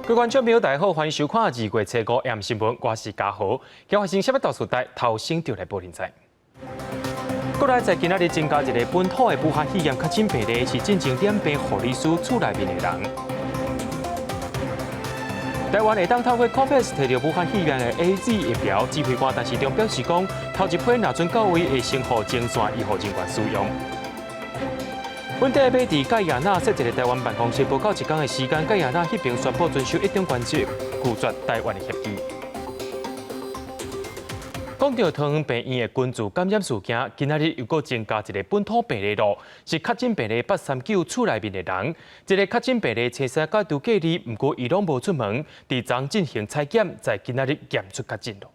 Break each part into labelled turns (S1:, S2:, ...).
S1: 各位觀眾朋友，大家好，歡迎收看2月初五 M 新聞，我是嘉豪。今發生啥物大事代，頭先就來報您知。國內在今仔日增加一个本土的武漢肺炎確診病例，是進前染病護理師厝內面的人。台灣會當透過 COVAX 提著武漢肺炎的 AZ 疫苗，指揮官陳時中表示講，頭一批若準到位，會先予前線醫護人員使用。本地欲佇蓋亞那設一个台灣辦公室，無夠一工的時間，蓋亞那彼爿宣布遵守一中原則，拒絕台灣的協議。講著桃園病院的群聚感染事件，今仔日又閣增加一个本土病例囉，是確診病例839厝內面的人。這个確診病例初三解除隔離，毋過伊攏無出門，佇昨進行採檢，在今仔日驗出確診囉。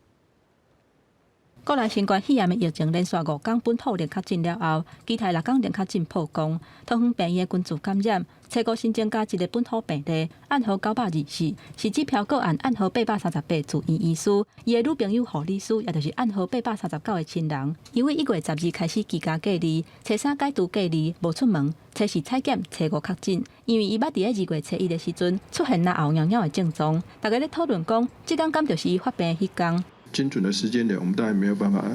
S2: 國內新冠肺炎的疫情連續五工本土零確診了後，其他六工零確診曝光。桃園病院的群聚感染，初五新增加一个本土病例，案號924，是指標個案案號838住院醫師，伊的女朋友護理師，也就是案號839的親人。因為1月12開始居家隔離，初三解除隔離，無出門，初四採檢，初五確診。因為伊捌佇咧2月初一的時陣出現嚨喉癢癢的症狀，大家咧討論講，這工敢就是伊發病的彼工。
S3: 精準的時間點，我們當然沒有辦法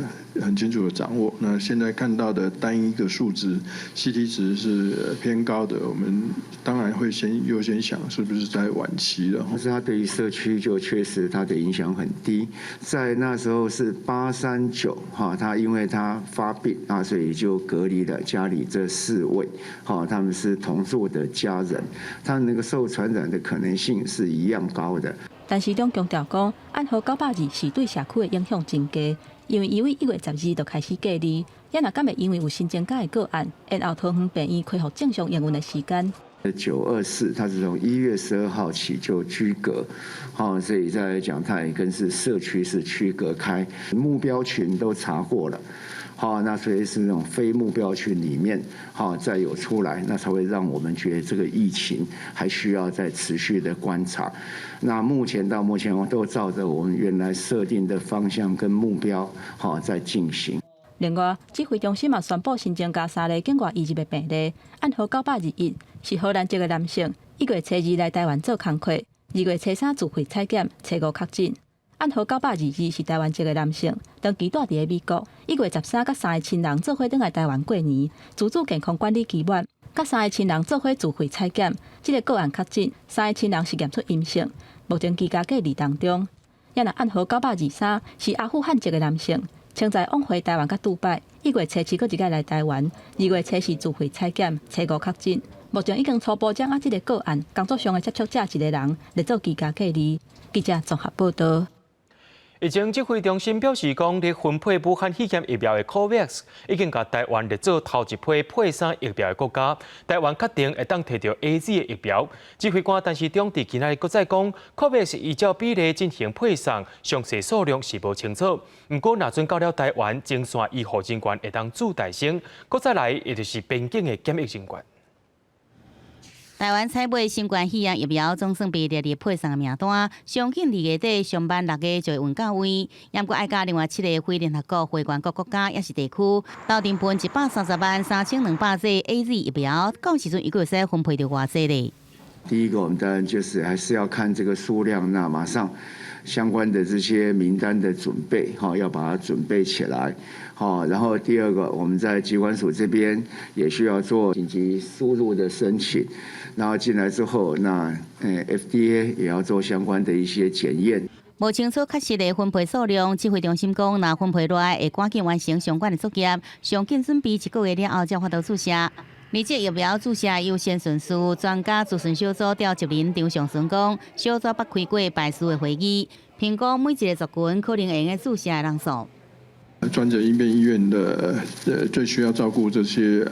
S3: 很清楚的掌握。那現在看到的單一個數值 CT 值是偏高的，我們當然會先優先想是不是在晚期了。
S4: 但是它對於社區就確實它的影響很低。在那時候是839哈，他因為他發病啊，所以就隔離了家裡這四位，哈，他們是同住的家人，他們那個受傳染的可能性是一樣高的。
S2: 陳時中強調講，案號924對社區的影響真低，因為伊對1月12就開始隔離，也若敢會因為有新增加的個案，延後桃園病院恢復正常營運的時間。
S4: 924，它是從1月12號起就居隔，好，所以再來講，它也跟是社區是區隔開，目標群都查過了，好，那所以是那種非目標群裡面，好，再有出來，那才會讓我們覺得這個疫情還需要再持續的觀察。那目前到目前，我都照着我們原來設定的方向跟目標，好，在進行。
S2: 另外，指揮中心嘛宣布新增加三例境外移入的病例，案號921是荷蘭籍的男性，1月初二來台灣做工課，2月初三自費採檢，初五確診。案號922是台灣籍的男性，長期蹛佇咧美國，1月13佮三个親人做伙轉來台灣過年，自主健康管理期滿，佮三个親人做伙自費採檢，這个個案確診，三个親人是驗出陰性，目前居家隔離當中。也若案號923是阿富汗籍的男性，清在往回台灣佮杜拜，1月初七閣一擺來台灣，2月初四自費採檢，初五確診。目前已經初步掌握這个個案工作上的接觸者一个人，列做居家隔離。記者綜合報道。
S1: 疫情指揮中心表示講，佇分配武漢肺炎疫苗的 COVAX 已經共台灣列做頭一批配送疫苗的國家。台灣確定會當提著 AZ 的疫苗。指揮官陳時中佇今仔日閣再講，COVAX 依照比例進行配送，詳細數量是無清楚。毋過，若準到了台灣，前線醫護人員會當主代先，閣再來，也就是邊境的檢疫人員。
S5: 台灣採買新冠肺炎疫苗總算被列入配送的名單，上緊2月底，上慢6月就會運到位。毋過愛佮另外七个非聯合國會員國國家抑是地區，鬥陣分130萬3200劑 AZ 疫苗，到時陣伊閣會使分配著偌濟咧？
S4: 第一個，我們當然就是還是要看這個數量，那馬上相關的這些名單的準備，哈，要把它準備起來，好。然後第二個，我們在疾管署這邊也需要做緊急輸入的申請，然後進來之後，那FDA 也要做相關的一些檢驗。
S5: 無清楚確實的分配數量，指揮中心講，若分配落來會趕緊完成相關的作業，上緊準備一個月了後才有法度注射。而這疫苗注射優先順序，專家諮詢小組召集人張上淳講，小組捌開過排序的會議，評估每一个族群可能會用得注射的人數。
S3: 專責應變醫院的最需要照顧這些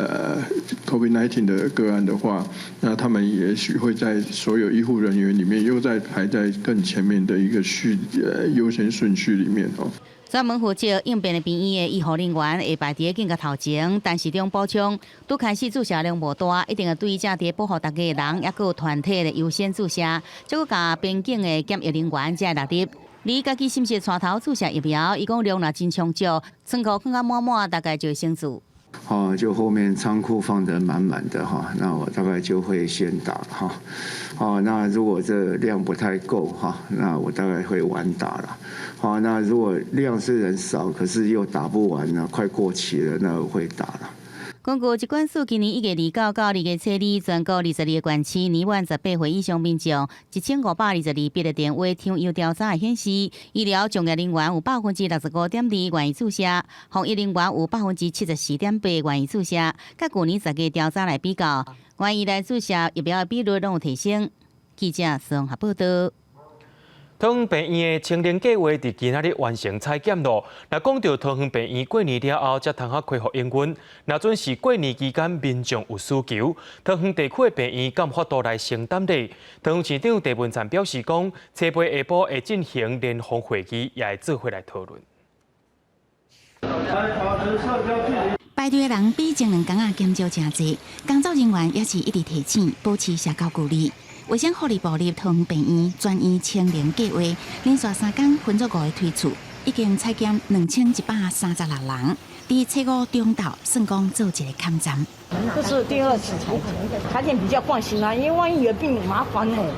S3: COVID-19 的個案的話，那他們也許會在所有醫護人員裡面又在排在更前面的一個序優先順序裡面哦。
S5: 專門負責應變的病院的醫護人員會排佇咧間隔頭前，陳時中補充，拄開始注射量無大，一定會對正佇咧保護大家的人，抑閣有團體的優先注射，再閣共邊境的檢疫人員才會納入。你家己是毋是帶頭注射疫苗？伊講量若真充足，倉庫囥甲滿滿，大概就會先注。
S4: 哦，就後面倉庫放得滿滿的哈，那我大概就會先打哈。哦，那如果這量不太夠哈，那我大概會晚打了。好，那如果量雖然少，可是又打不完呢，快過期了，那我會打了。
S5: 根據疾管署今年1月29到2月初2，全國22個縣市年滿18歲以上民眾1522筆的電話聽郵調查顯示，醫療從業人員有65.2%願意注射，防疫人員有74.8%願意注射。佮舊年10月調查來比較，願意來注射疫苗的比率攏有提升。記者綜合報道。
S1: 桃園病院的清零計劃佇今仔日完成採檢囉。若講著桃園病院過年了後才通好恢復營運，若準是過年期間民眾有需求，桃園地區的病院敢有法度來承擔咧？桃園市長鄭文燦表示講，初八下晡會進行聯防會議，也會做伙來討論。
S6: 排隊的人比前兩工仔減少誠濟，工作人員也是一直提醒保持社交距離。衛生福利部佇桃園病院全院清零計劃，連續三工分做五个推次，已經採檢2136人。佇初五中晝算講做一个坎站。
S7: 這是第二次採檢，採檢比較放心啦，因為萬一有病麻煩哦。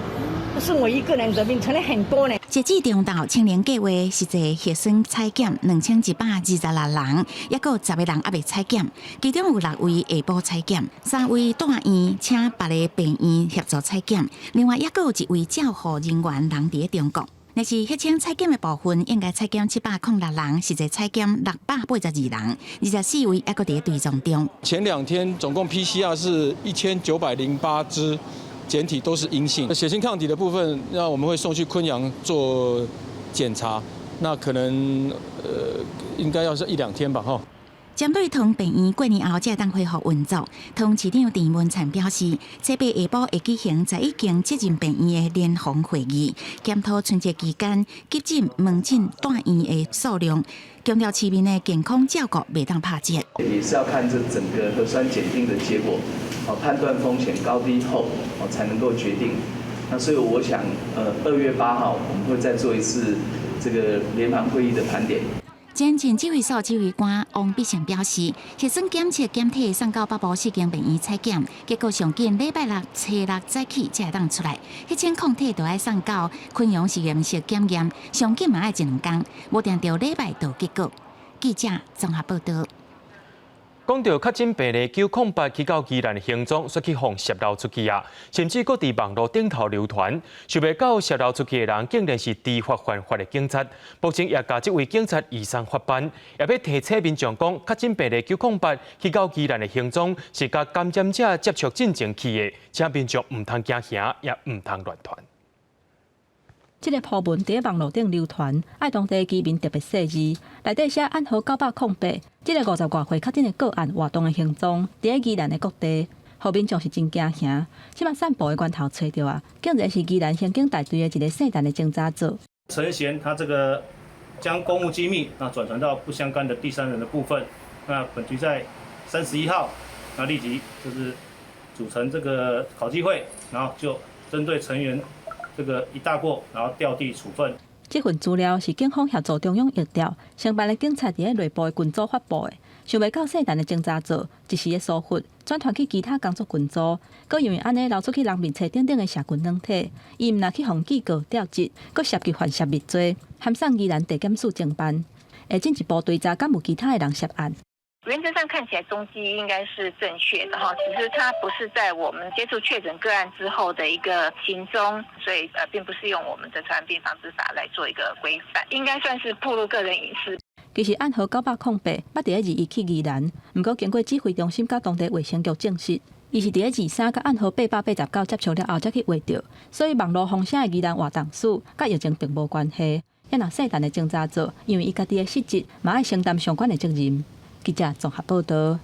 S7: 不是我一個人得病，成了很多呢。
S6: 截至中晝，清零計劃實際核酸採檢2126人，抑閣有10個人猶未採檢，其中有六位下晡採檢，三位住院請別个病院協助採檢，另外抑閣有一位照護人員人佇咧中國。若是血清採檢的部分，應該採檢706人，實際採檢682人，24位抑閣佇咧追蹤中。
S8: 前兩天總共 PCR 是1908支。檢體都是陰性，血清抗體的部分，那我們會送去昆陽做檢查，那可能應該要是一兩天吧，哈。
S6: 針對桃園病院過年後才會當恢復運作，桃園市長鄭文燦表示，初八下晡會舉行11間責任病院的聯防會議，檢討春節期間急診、門診、住院的數量，強調市民的健康照顧袂當拍折。
S9: 也是要看這整個核酸檢定的結果，判斷風險高低後，才能夠決定。那所以我想，2月8號我們會再做一次這個聯防會議的盤點。
S6: 前進指揮所指揮官王必勝表示，核酸檢測檢體送到北部四間病院採檢，結果上緊禮拜六、初六早起才會當出來。血清抗體就愛送到昆陽實驗室檢驗，上緊嘛愛一兩工，無定著禮拜就結果。記者綜合報道。
S1: 講著確診病例908去到宜蘭行蹤，煞去予洩漏出去啊！甚至閣佇網路頂頭流傳，想袂到洩漏出去的人，竟然是知法犯法的警察。目前也共這位警察移送法辦，也欲提醒民眾講，確診病例九空八去到宜蘭的行蹤是佮感染者接觸進前去的，請民眾毋通驚嚇，也毋通亂傳。
S2: 這个鋪文佇咧網路頂流傳，愛當地居民特別細膩。內底寫案號908，這个50外歲確診的個案活動的行蹤，佇咧宜蘭的各地，予民眾是真驚嚇。這馬散布的源頭揣著啊，竟然是宜蘭刑警大隊的一个姓陳的偵查組。
S10: 陳賢他這個將公務機密那轉傳到不相干的第三人的部分，那本局在31號，那立即就是組成這個考紀會，然後就針對成員這個一大過，然後調地處分。
S2: 這份資料是警方協助中央疫調，承辦的警察佇咧內部的群組發布的。想袂到姓陳的偵查組一時的疏忽，轉傳去其他工作群組，閣因為按呢流出去人面冊頂頂的社群軟體，伊毋但去予警告調職，閣涉及犯泄密罪，函送宜蘭地檢署偵辦。會進一步追查，敢有其他的人涉案。
S11: 原則上看起來蹤跡應該是正確的哈，只是它不是在我們接觸確診個案之後的一個行蹤，所以並不是用我們的傳染病防治法來做一個規範，應該算是暴露個人隱私。
S2: 其實案號908，捌佇咧21去宜蘭，毋過經過指揮中心佮當地衛生局證實，伊是佇咧23佮案號889接觸了後才去畫著，所以網路風聲的宜蘭活動史佮疫情並無關係。抑若姓陳的偵查組，因為伊家己的失職，嘛愛承擔相關的責任。記者綜合報道。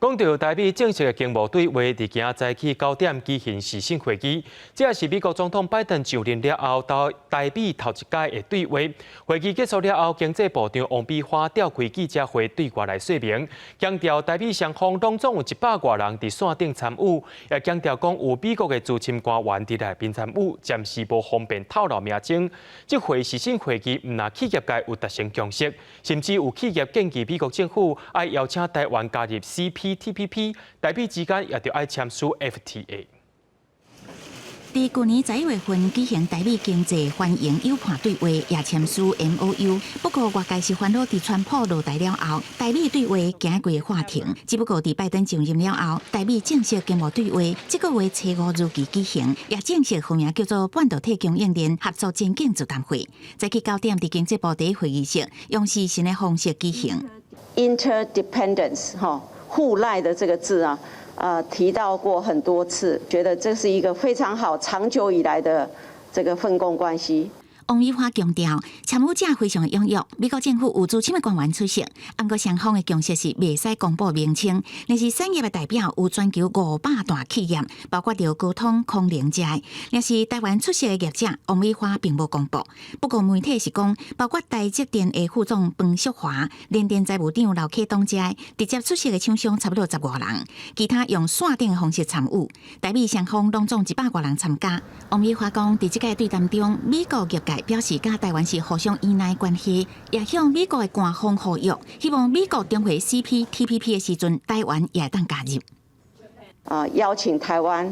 S1: 講到台美正式的經貿對話，佇今仔早起9點舉行視訊會議，這也是美國總統拜登就任了後到台美頭一擺的對話。會議結束了後，經濟部長王美花召開記者會對外來說明，強調台美雙方攏總有100外人佇線頂參與，也強調講有美國的資深官員佇內面參與，暫時無方便透露名稱。這回視訊會議毋但企業界有達成共識，甚至有企業建議美國政府愛邀請台灣加入 CPTPP，台美之間也著愛簽署 FTA。
S6: 佇舊年11月份舉行台美經濟歡迎友伴對話，也簽署 MOU。不過外界是煩惱，佇川普落台了後，台美對話行過喊停。只不過佇拜登上任了後，台美正式經貿對話，這個月初五如期舉行，也正式號名叫做半導體供應鏈合作前景座談會。早起9點佇經濟部第一會議室，用視訊的方式舉行。
S12: Interdependence，哈，互賴的這個字啊。提到過很多次，覺得這是一個非常好、長久以來的這個分工關係。
S6: 王美花強調，參與者非常踴躍，美國政府有資深的官員出席，毋過雙方的共識是袂使公布名稱。但是產業的代表有全球500大企業，包括著高通、康寧這的。若是台灣出席的業者，王美花並無公布。不過媒體是講，包括台積電的副總彭淑華、聯電財務長劉克東這的，直接出席的廠商差不多十外人，其他用線頂的方式參與。台美雙方攏總100外人參加。王美花講，佇這個對談中，美國業界表示，佮台灣是互相依賴關係，也向美國的官方呼籲，希望美國重回 CPTPP 的時陣，台灣也會當加入。
S12: 啊，邀請台灣、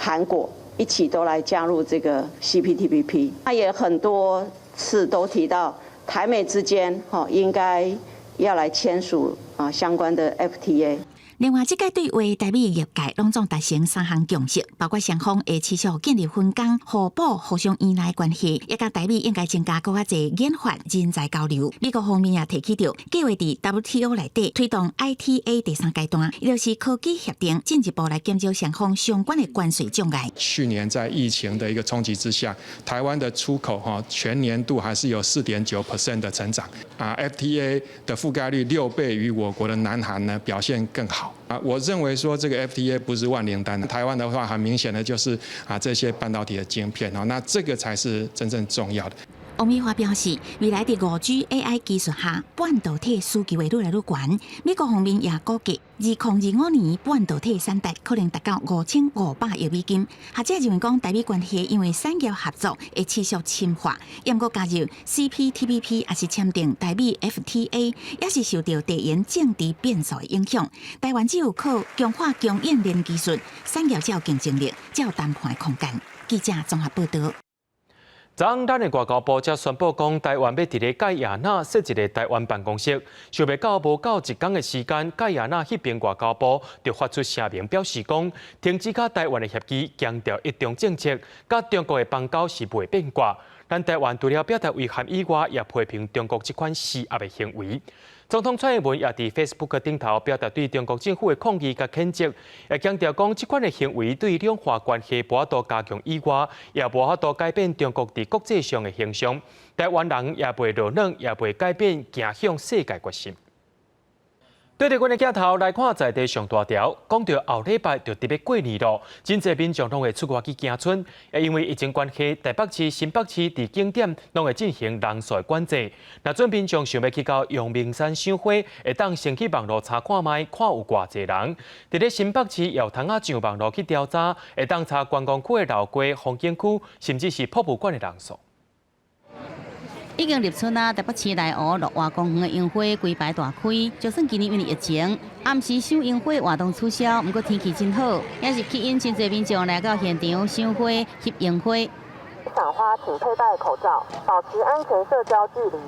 S12: 韓國一起都來加入這個 CPTPP。他也很多次都提到台美之間，吼應該要來簽署啊相關的 FTA。
S6: 另外，這屆對話台美業界攏總達成三項共識，包括雙方會持續建立分工、互補、互相依賴關係，也佮台美應該增加閣較濟研發人才交流。美國方面也提起著，計劃佇 WTO 內底推動 ITA 第三階段，也就是科技協定，進一步來減少雙方相關的關稅障礙。
S13: 去年在疫情的一個衝擊之下，台灣的出口哈全年度還是有4.9% 的成長，啊，FTA 的覆蓋率6倍於我國的南韓呢表現更好。啊，我認為說這個 FTA 不是萬靈丹，台灣的話很明顯的就是啊這些半導體的晶片哦，那這個才是真正重要的。
S6: 王美花表示，未來佇5G AI 技術下，半導體需求會愈來愈懸。美國方面也估計，2025年半導體產值可能達到5500億美金。學者認為講，台美關係因為產業合作會持續深化，毋過加入 CPTPP 抑是簽訂台美 FTA，也是受著地緣政治變數的影響。台灣只有靠強化供應鏈技術，產業才有競爭力，才有談判的空間。記者綜合報道。
S1: 昨昏，咱的外交部才宣布講，台灣欲佇咧蓋亞那設一个台灣辦公室。想袂到無夠一工的時間，蓋亞那彼邊外交部就發出聲明，表示講停止佮台灣的協議，強調一中政策，佮中國的邦交是袂變卦。咱台灣除了表達遺憾以外，也批評中國這款施壓的行為。總統蔡英文也佇 Facebook 頂頭表達對中國政府的抗議佮譴責，也強調講這款的行為對兩岸關係無法度加強以外，也無法度改變中國佇國際上的形象。台灣人也袂落軟，也袂改變行向世界決心。對著阮的鏡頭來看，在地上大條，講著後禮拜就欲過年囉，真濟民眾攏會出外去行春。也因為疫情關係，台北市、新北市佇景點攏會進行人數管制。若準民眾想欲去到陽明山賞花，會當先去網路查看覓，看有偌濟人。佇咧新北市有通仔上網路去調查，會當查觀光區的老街、風景區，甚至是博物館的人數。
S5: 已經入春啊！台北市內湖綠華公園的櫻花規排大開，就算今年因為疫情，暗時賞櫻花活動取消，毋過天氣真好，也是吸引真濟民眾來到現場賞花、翕櫻花。
S14: 賞花請佩戴口罩，保持安全社交距離。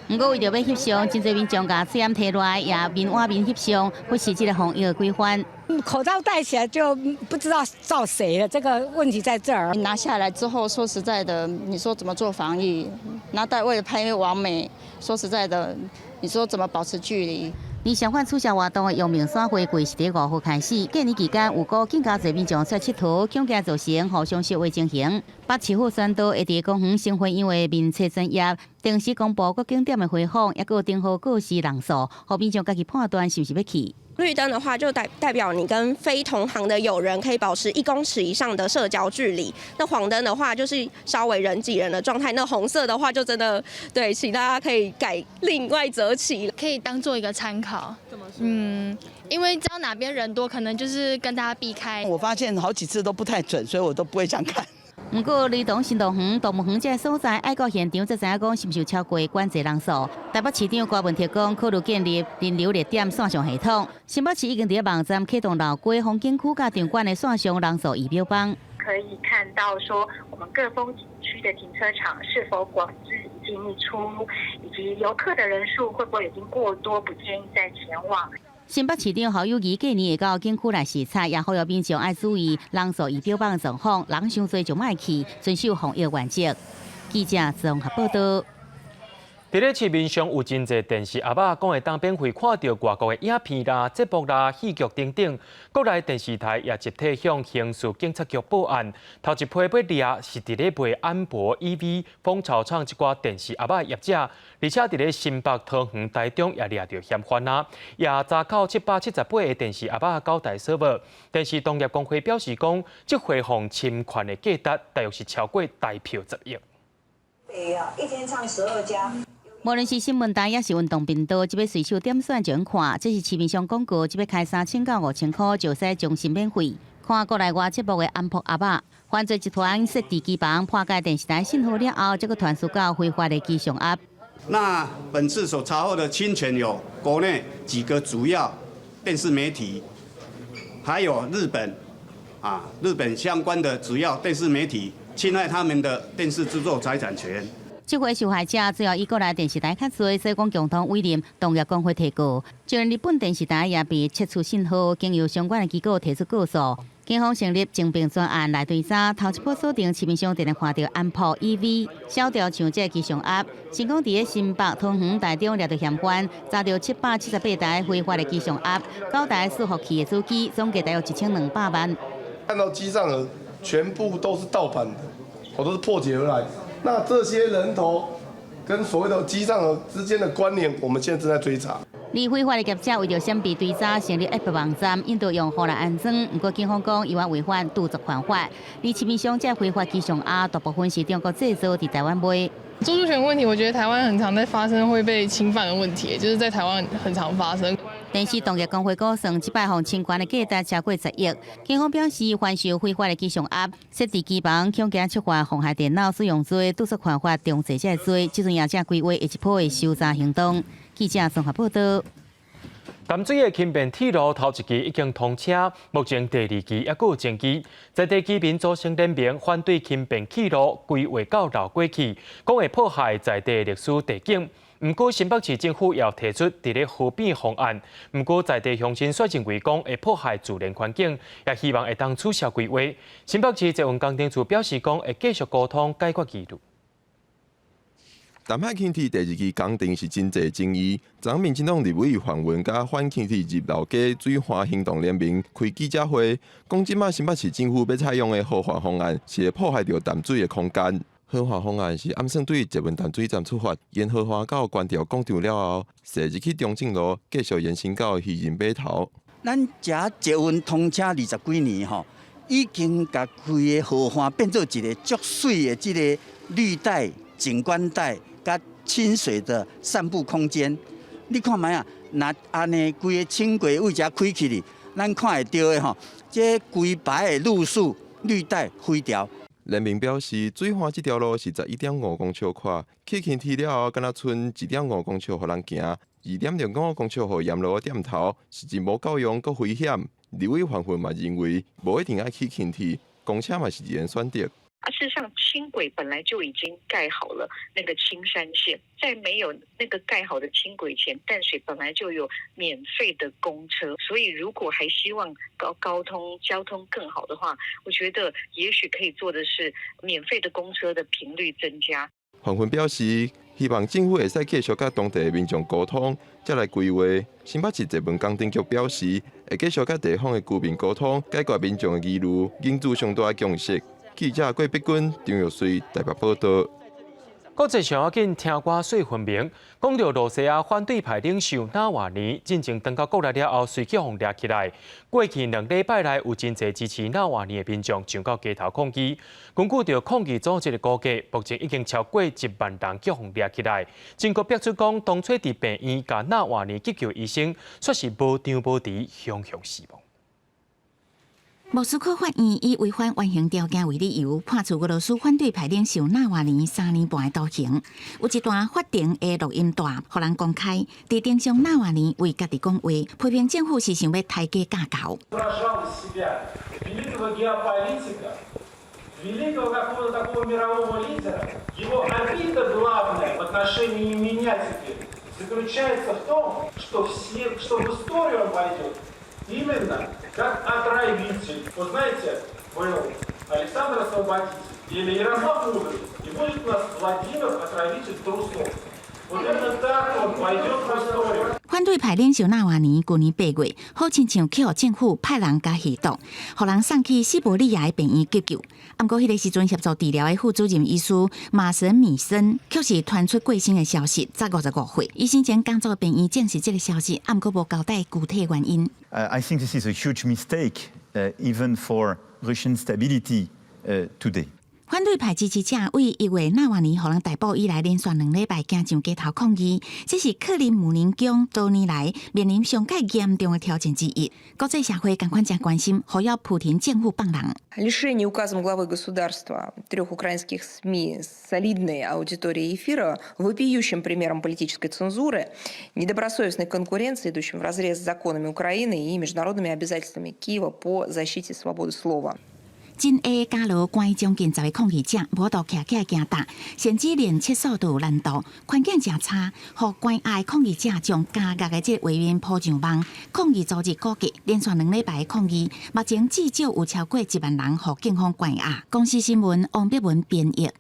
S5: 毋過為著欲翕相，真濟民眾共喙罨提落來，也面倚面翕相，忽視這个防疫的規範。
S7: 口罩戴起來就不知道照誰了，這個問題在這兒。
S15: 拿下來之後，說實在的，你說怎麼做防疫？拿戴為了拍網美，說實在的，你說怎麼保持距離？
S5: 而相反取消活動的陽明山花季是佇5號開始，過年期間有閣更加濟民眾出來𨑨迌，恐驚造成互相相話情形。北市府宣導會佇公園新花樣的面冊專頁，定時公布各景點的回訪，抑閣有燈號告示人數，予民眾家己判斷是毋是欲去。
S16: 綠燈的話，就代表你跟非同行的友人可以保持1公尺以上的社交距離。那黃燈的話，就是稍微人擠人的狀態。那紅色的話，就真的對，請大家可以改另外擇期。
S17: 可以當做一個參考。嗯，因為知道哪邊人多，可能就是跟大家避開。
S18: 我發現好幾次都不太準，所以我都不會想看。
S5: 毋過，雷同新樂園、動物園這个所在，愛到現場才知影講是毋是有超過管制人數。台北市長柯文哲講，考慮建立人流熱點線上系統。新北市已經佇網站啟動老街風景區佮場館的線上人數儀表板。
S11: 可以看到說，我們各風景區的停車場是否管制一進一出，以及遊客的人數會不會已經過多，不建議再前往。
S5: 新北市長侯友宜過年會到景區來視察，也呼籲民眾愛注意人數儀表板狀況，人傷濟就莫去，遵守防疫原則。記者綜合報道。
S1: 佇咧市面上有真濟電視盒仔，講會當免費看著外國的影片啦、節目啦、戲劇等等。國內電視台也集體向刑事警察局報案，頭一批欲掠是佇咧賣安博 EV 豐巢廠這寡電視盒仔業者，而且佇咧新北、桃園、台中也掠著嫌犯啊，也查扣778個電視盒仔九台設備。電視同業公會表示講，這回放侵權的價值大約是超過台票10億。
S19: 對啊，一天唱12家。
S5: 無論是新聞台，抑是運動頻道，這欲隨手點選就能看。這是市面上廣告，這欲開3000到5000箍就使終身免費看國內外節目的安博盒仔。犯罪集團設置機房破解電視台信號了後，這閣傳輸到非法的機上盒。
S20: 那本次所查獲的侵權有國內幾個主要電視媒體，還有日本啊，日本相關的主要電視媒體侵害他們的電視著作財產權。
S5: 這回受害者主要以國內電視台較濟，所以講共同委任同業公會提告。就連日本電視台也被切除信號，經由相關的機構提出告訴。警方成立偵辦專案來追查，頭一波鎖定市面上定定看著安博 EV 小雕像這个機上盒，成功佇咧新北、桃園、台中掠著嫌犯，查著778台非法的機上盒，九台伺服器的主機，總計大約1200萬。
S21: 看到機上盒全部都是盜版的，我都是破解而來。那這些人頭跟所謂的機上盒之間的關聯，我們現在正在追查。
S5: 而非法的業者為著閃避追查，成立 App 網站，引導用戶來安裝。毋過警方講，猶原違反著作權法。而市面上這非法機上盒，大部分是中國製造，佇台灣賣。
S22: 著作權問題，我覺得台灣很常在發生會被侵犯的問題，就是在台灣很常發生。
S5: 電視同業公會估算，這擺予侵權的價值超過10億。警方表示，販售非法的機上盒、設置機房、恐驚觸發妨害電腦使用罪、著作權法重罪這個罪，這陣也正規劃下一波的搜查行動。記者綜合報道。
S1: 淡水的輕便鐵路頭一期已經通車，目前第二期猶閣有爭議。在地居民組成聯盟反對輕便鐵路規劃到老街去，講會破壞在地歷史地景。毋過新北市政府也提出佇咧河邊方案，毋過在地鄉親卻認為講會破壞自然環境，也希望會當取消規劃。新北市捷運工程處表示講會繼續溝通解決疑慮。
S23: 淡海輕鐵第二期工程是真濟爭議，昨民進黨立委范雲佮反輕鐵入老街水岸行動聯盟開記者會，講這馬新北市政府欲採用的河岸方案是會破壞著淡水的空間。河岸方案是按算對捷運淡水站出發，沿河岸到關廟廣場了後，踅入去中正路，繼續延伸到漁人碼頭。
S24: 咱遮捷運通車20幾年吼，已經共規个河岸變做一个足媠的這个綠帶、景觀帶。佮親水的散步空間，你看覓啊？若按呢規个輕軌位遮開起去，咱看會著的吼，這規排的綠樹綠帶非條。
S23: 聯盟表示，水岸這條路是11.5公尺闊，起輕鐵了後，敢若賰1.5公尺予人行，2.05公尺予沿路的店頭，是真無夠用，閣危險。立委范雲嘛認為，無一定愛起輕鐵，公車嘛是一個選擇。
S11: 啊，事實上，輕軌本來就已經蓋好了那個青山線，在沒有那個蓋好的輕軌前，淡水本來就有免費的公車，所以如果還希望高通交通更好的話，我覺得也許可以做的是免費的公車的頻率增加。
S23: 范雲表示，希望政府會使繼續佮當地的民眾溝通，才來規劃。新北市捷運工程局表示，會繼續佮地方的居民溝通，解決民眾的疑慮，凝聚上大的共識。記者郭碧君、張玉穗台北報道。
S1: 國際上要緊聽歌說分明，講著羅西亞反對派領袖納瓦尼進前轉到國內了後，隨去予掠起來。過去2禮拜內有真濟支持納瓦尼的民眾上到街頭抗議。根據著抗議組織的估計，目前已經超過1萬人予人掠起來。警方表出講，當初佇病院共納瓦尼急救醫生，卻是無張無遲，雄雄死亡。
S6: 莫斯科法院以違反緩刑條件為理由，判處俄羅斯反對派領袖納瓦尼3年半的徒刑。有一段法庭的錄音帶，予人公開，佇庭上納瓦尼為家己講話，批評政府是想欲刣雞鵤猴。
S3: Великого какого-то такого мирового лидера, его обида главная в отношении меня теперь заключается в том, что в историю он войдет именно как отравитель. Вот знаете, был Александр Освободитель или Ярослав Мудрый, и будет у нас Владимир Отравитель Трусов. Вот именно так он войдет в историю.
S6: 反對派領袖納瓦尼舊年8月，好親像予政府派人共戲毒，予人送去西伯利亞的病院急救。毋過彼个時陣協助治療的副主任醫師馬神米森，卻是傳出過身的消息，才55歲。伊生前工作的病院證實這个消息，毋過無交代具體原因。
S4: I think this is a huge mistake, even for Russian stability today.
S6: 反對派支持者對1月納瓦尼予人逮捕以來，連續2禮拜行上街頭抗議，這是克里姆林宮多年來面臨上蓋嚴重的挑戰之一。國際社會仝款誠關心，呼籲普廷政府放人。
S8: Лишение указом главы государства трех украинских СМИ с солидной аудиторией эфира вопиющим примером политической цензуры, недобросовестной конкуренции, идущим вразрез с законами Украины и международными обязательствами Киева по защите свободы слова.
S6: 真下監牢關將近10个抗議者，無法度徛起來行踏，甚至連廁所都有難度，環境誠差，予關押的抗議者將監獄的這個畫面鋪上網。抗議組織估計，連續2禮拜的抗議，目前至少有超過1萬人予警方關押。公視新聞王碧文編譯。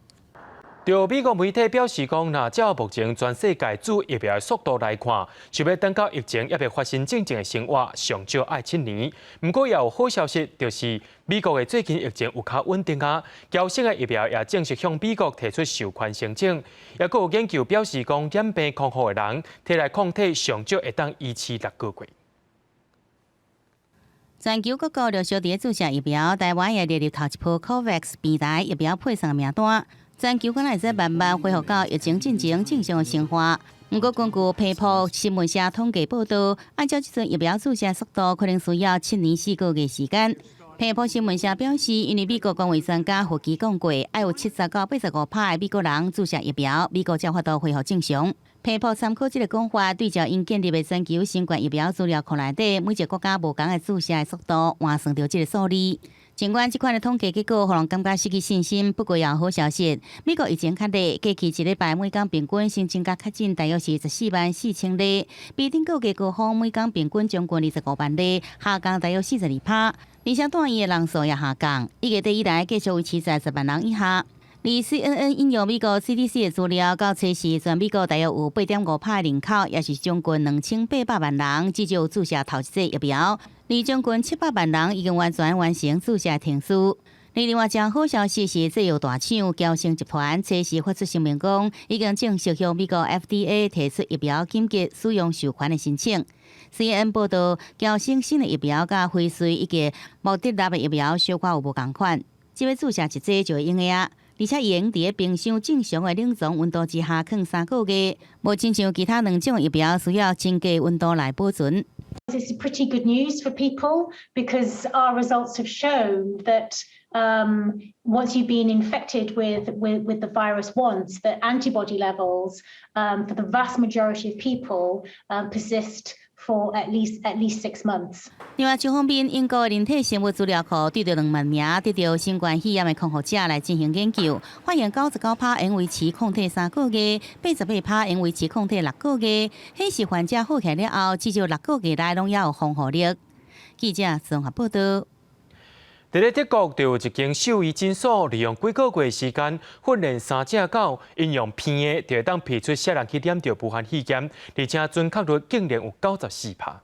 S1: 著美國媒體表示講，若照目前全世界注疫苗的速度來看，想欲等到疫情猶未發生進前的生活，上少愛7年。毋過也有好消息，就是美國的最近疫情有較穩定啊，嬌生的疫苗也正式向美國提出授權申請。也閣有研究表示講，染病康復的人體內抗體上少會當維持6個月。
S5: 全球各國陸續佇注射疫苗，台灣也列入頭一波 COVAX 平台疫苗配送的名單。全球敢若會使慢慢恢復到疫情進前正常的生活。毋過，根據彭博新聞社統計報導，按照這陣疫苗注射速度，可能需要7年4個月時間。彭博新聞社表示，因為美國公衛專家福奇講過，愛有70到85趴的美國人注射疫苗，美國才有法度恢復正常。彭博參考這個講法，對照𪜶建立的全球新冠疫苗資料庫內底，每一個國家無仝的注射的速度，換算著這個數字。儘管這款的統計結果，予人感覺失去信心，不過也有好消息。美國疫情較熱，過去一禮拜每工平均新增加確診大約是14萬4千例，比頂個月高峰每工平均將近25萬例，下降大約42趴。而且住院的人數也下降，1月底以來繼續維持在10萬人以下。而 CNN 引用美國 CDC 的資料，到初四全美國大約有8.5趴人口，也是將近2800萬人，至少有注射頭一劑疫苗。而將近700萬人已經完全完成注射程序。另外，一好消息是，製藥大廠嬌生集團初四發出聲明講，已經正式向美國 FDA 提出疫苗緊急使用授權的申請。CNN 報導，嬌生新的疫苗佮輝瑞以及莫德納的疫苗小可有無仝款，只欲注射一劑就會用的啊。而且會用佇冰箱正常的冷藏溫度之下囥3個月，無親像其他兩種疫苗需要增加溫度來保存。
S9: This is pretty good news for people because our results have shown that once you've been infected with the virus once, the antibody levels for the vast majority of people persist for at least 6 months.
S5: 另外，一方面，英國人體生物資料庫對著2萬名得著新冠肺炎的康復者來進行研究，發現99趴會維持抗體3個月，88趴會維持抗體六個月，顯示患者好起來了後，至少六個月內攏猶有防護力。記者綜合報導。
S1: 佇咧德國，就有一間獸醫診所，利用幾個月時間訓練三隻狗，𪜶用鼻的就會當鼻出啥人去染著武漢肺炎，而且準確率竟然有94趴。